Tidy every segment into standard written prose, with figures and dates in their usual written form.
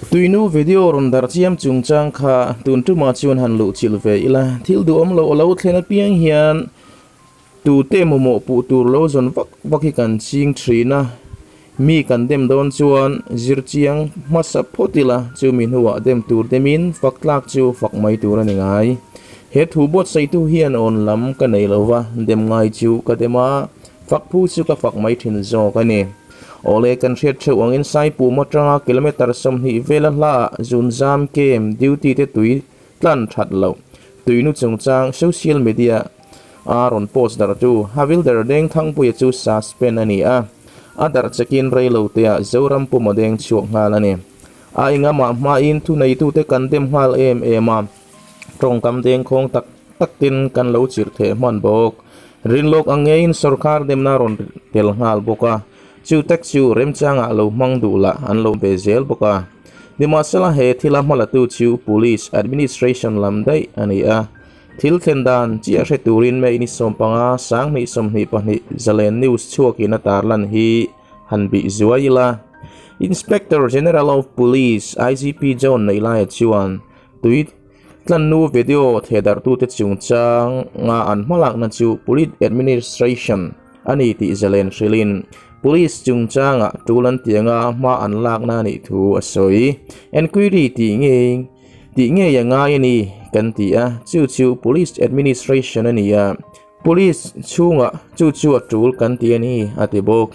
Tuinu video rawn darh chiam chungchang kha tun tumah chuan han luh chilh ve ila, thil duhawm loh a lo thlen apiang hian tute mamawh puh tur lo zawn vak vak hi kan ching thin a, mi kan dem dawn chuan zir chiang hmasa phawt ila chumi hnuah dem tur demin fak tlak chu fak mai tur a ni ngai. He thu buatsaihtu hian awn lam ka nei lo va, dem ngai chu ka dem a, fak phu chu ka fak mai thin zawk a ni. Awle kan hriat theuh angin Saipum atanga kilometre 20 vela hlaah Zunzam Camp duty te tui tlan that loh tuinu chungchang social media a rawn post darh tu Havilder Dengthangpuia chu suspend a ni a, a darh chekin reiloteah Zoram puma deng chhuak nghal a ni. A engamah hmain thuneitute kan dem nghal em em a, tawngkam dengkhawng tak takin kan lo chirh theh hman bawk. Rinlawk ang ngeiin sorkar demna rawn tel nghal bawk a, chu tak chu remchangah lo hmang duh lah an lo be zel bawk a. Nimahsela he thila hmalatu chu Police Administration lam daih a ni a, thil thlen dan chiah hre turin May ni 15, 2022 Zalen News chhuakin a tarlan hi han bih zuai ila. Inspector General of Police, IGP John Neihlaia chuan tui Tlannu video thehdarhtute chungchanga an hmalakna chu Police Administration a ni tih zalen hrilhin Police chungchanga tul an tih anga hma an lakna a nih thu a sawi. Enquiry tih ngei tih ngei a ngai a ni kan ti a, chu chu Police Administration a ni a, Police chhungah chu chu a tul kan ti a ni, a ti bawk.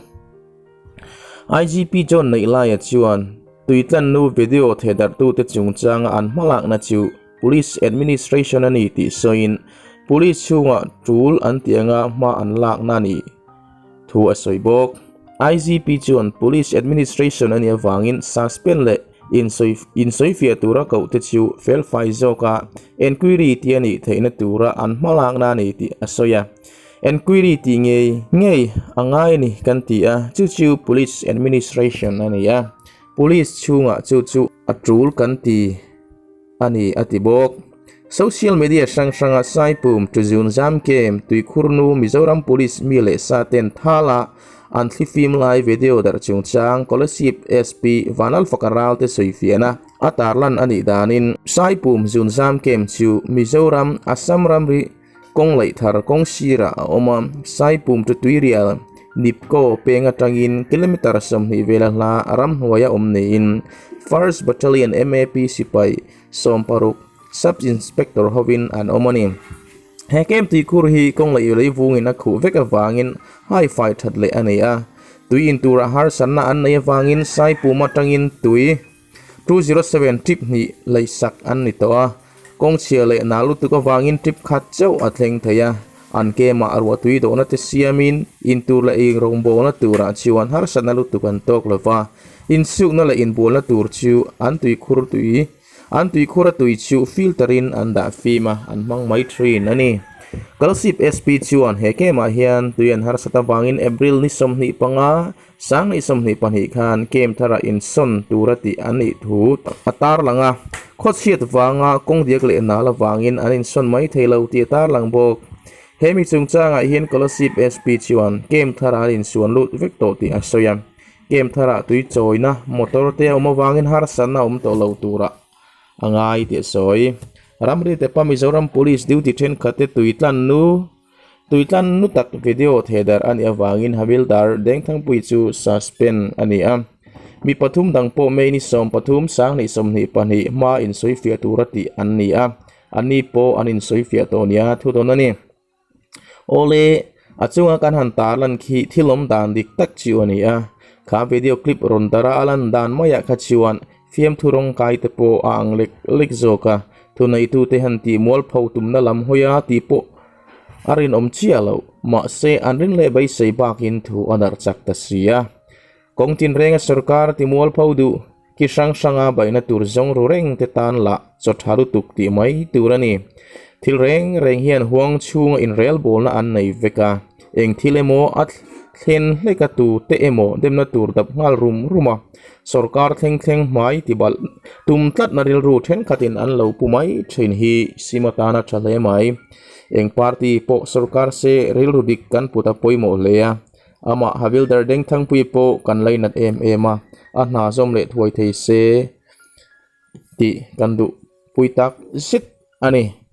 IGP John Neihlaia chuan Tuitlannu video thehdarhtute chungchanga an hmalakna chu Police Administration a ni tih sawiin Police chhungah tul an tih anga hma an lakna a nih thu a sawi bawk. IGP chuan Police Administration a nih avangin suspend leh insawifiah tura kohte chu felfai zawka enquiry tih a nih theihna tura an hmalakna a ni tih a sawi a. Enquiry tih ngei ngei a ngai a ni kan ti a, chu chu Police Administration a ni a, Police chhungah chu chu a tul kan ti a ni a ti bawk. Social media hrang hranga Saipum, Tuzun Zamkem, Tuikhurnu, Mizoram Police mi leh sa ten thala an thlifim lai video darh chungchang Kolasib SP Vanlalfaka Ralte sawifiahna a tarlan a nih danin Saipum Zun Zamkem chu Mizoram, Assam ramri Kawng laih thar kawng sirah a awm a, Saipum chu Tuirial, Nipko peng atangin kilometre 20 vela hla ramhnuaia awm niin First Battalion MAP sipai 60 Sub Inspector hovin an awm a ni. He camp tuikhur hi kawng laih leivungin a khuh vek avangin hai fai that leh a nei a, tui in turah harsatna an neih avangin Saipum atangin tui 207 trip hnih leisak an ni tawh a, kawng chhia leh nal lutuk avangin trip khat chauh a thleng thei a, an kemah ruahtui dawhna te siamin intur leh inrawngbawlna turah chuan harsatna lutuk an tawk lo va, insukna leh inbualna tur chu an tuikhur tui an tuikhura tui chu filter in an dah fim a, an hmang mai thin a ni. Kalsip SP chuan he kemah hian tui an harsat avangin April ni 25, 2022 khan camp tharah insawn tura tih an nih thu a tarlang a, khawchhiat vanga kawng diak leh nal avangin an insawn mai thei lo tih a tarlang bawk. He mi chungchangah hian Kolasib SP chuan camp tharah an insuan lut vek tawh tih a sawi a, camp tharah tui chawina motor te a awm avangin harsatna a awm tawh lo turah a ngai tih a sawi. Ramri tepa Mizoram Police duty thenkhat te tui tlan nu Tuitlan nu tak video thehdarh a nih avangin Havildar Dengthangpui chu suspend a ni a. Mi pathum dang pawh May ni 13, 2022 hmaa insawifiah tura tih an ni a, anni pawh an insawifiah tawh nia thu dawn a ni. Awle, a chunga kan han tarlan khi thil awm dan dik tak chu a ni a, kha video clip rawn darh a a lan dan maiah kha chuan fiamthu rawngkai te pawh a ang lek lek zawk a, thuneitute han tih mualpho tumna lam hawi a tih pawh A rinawm chiah loh, mahse an rin leh beisei bakin thu a darh chak ta si a. Kawng tinrenga sorkar ti mualpho duh ki hrang hranga baihna tur zawng ru reng te tan lah chaw tha lutuk tih mai tur a ni. Thil reng reng hian huang chhunga inrelbawlna an nei vek a, eng thil emaw a thlen hlek a tu te emaw demna tur dap nghal rum rum a, sorkar thleng thleng hmai ti balh tum tlatna rilru thenkhatin an lo pu mai thin hi sim atana tha hle mai. Eng party pawh sorkar se rilru dik kan put a pawimawh hle a, amah Havilder Dengthangpui pawh kan lainat em em a, a hna zawm leh thuai thei se. tih kan duh pui tak zet a ni.